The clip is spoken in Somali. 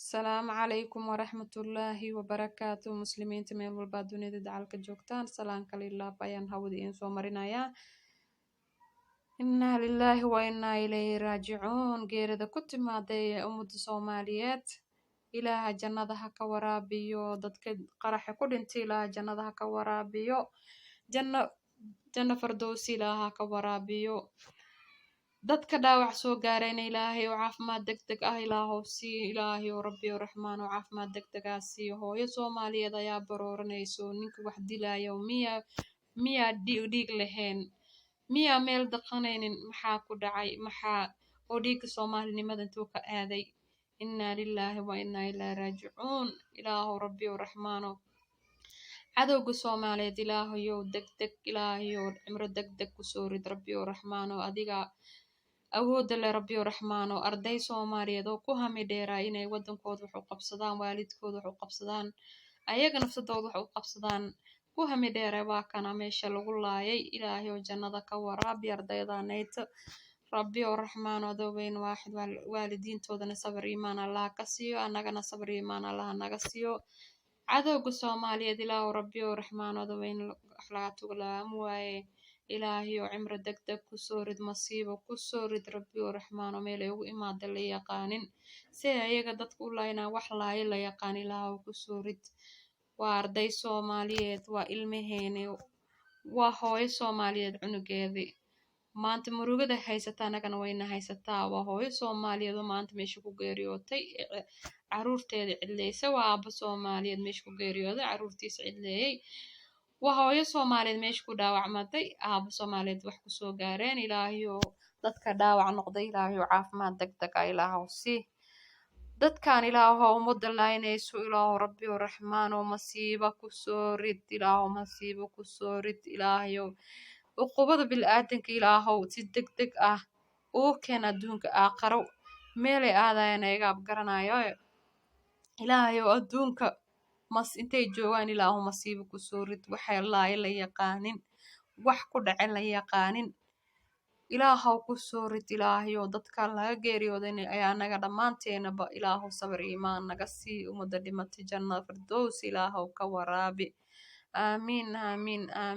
Asalaamu calaykum waraxmatullaahi wabarakaatu. Muslimiinta meel walbaa dunida dacalka joogtaan, salaan kale ilaab ayaan hawada idiin soo marinayaa. Innaa lilaahi wa innaa ilayhi raajicuun. Geerida ku timaaday ee ummadda Soomaaliyeed, Ilaaha jannada ha ka waraabiyo. Dadka qaraxa ku dhintay, Ilaaha jannada ha ka waraabiyo, janno janno fardowsi Ilaaha ha ka waraabiyo. Dadka dhaawac soo gaarayna, Ilaahay oo caafimaad deg deg ah Ilaahow sii. Ilaahay oo Rabbi oo Raxmaan oo caafimaad deg deg ah siiyo. Hooyo Soomaaliyeed ayaa barooranayso. Ninka wax dilaayo miyaa dhiig lahayn? Miyaa meel daqanaynin? Maxaa ku dhacay? Maxaa oo dhiigga Soomaalinimada intuu ka aaday? Innaa lilaahi wa innaa ilaahi raajicuun. Ilaahow Rabbi oo Raxmaano, cadowga Soomaaliyeed Ilaahayow deg deg, Ilaahayow cimro deg deg kusoo rid. Rabbi oo Raxmaano, adiga awoodda leh. Rabbi oo Raxmaano, arday Soomaaliyeed oo ku hami dheeraa inay waddankooda wax u qabsadaan, waalidkooda wax u qabsadaan, ayaga nafsadooda wax u qabsadaan ku hami dheeray, waa kana meesha lagu laayay. Ilaahay oo jannada ka waraabi ardaydanayta. Rabbi oo Raxmaan, adoo weyn waaxid, waalidiintoodana sabar iimaan Allah ka siiyo, annagana sabar iimaan Allah naga siiyo. Cadowga Soomaaliyeed, Ilaahu Rabbi oo Raxmaan, adoo weyn, wax laga tugo lagama waaye. Ilaahay oo cimro deg deg kusoo rid, masiibo kusoo rid. Rabbi oo Raxmaan oo meel ay ugu imaada la yaqaanin, si ay ayaga dadka u laynaan wax laayo la yaqaan, Ilaahow kusoo rid. Waa arday Soomaaliyeed, waa ilmaheeni, waa hooyo Soomaaliyeed cunugeedii. Maanta murugada haysata annagana wayna haysataa. Waa hooyo Soomaaliyeed oo maanta meesha ku geeriyootay, caruurteeda cidleysa. Waa aabbo Soomaaliyeed meesha ku geeriyooday, caruurtiisa cidleeyey. Waa hooyo Soomaaliyeed meesha ku dhaawacmatay, aabbo Soomaaliyeed wax kusoo gaareen. Ilaahayow dadka dhaawac noqday, Ilaahayow caafimaad deg deg ah Ilaahow sii. Dadkan Ilaahow ummadda laynayso, Ilaahow Rabbi oo Raxmaan oo masiiba kusoo rid. Ilaahow masiibo kusoo rid. Ilaahayow uqubada bilaadanka Ilaahow si deg deg ah ugu keen adduunka aakharo. Meelay aadayaan ayaga abgaranayo. Ilaahayow adduunka mas intay joogaan, Ilaahow masiibo kusoo rid, waxay laayo la yaqaanin, wax ku dhace la yaqaanin Ilaahow kusoo rid. Ilaahayow dadka laga geeriyooday ayaa naga dhammaanteenaba, Ilaahow sabir iimaan naga sii. Ummadda dhimatay janna firdows Ilaahow ka waraabi. Aamiin, aamiin, aamiin.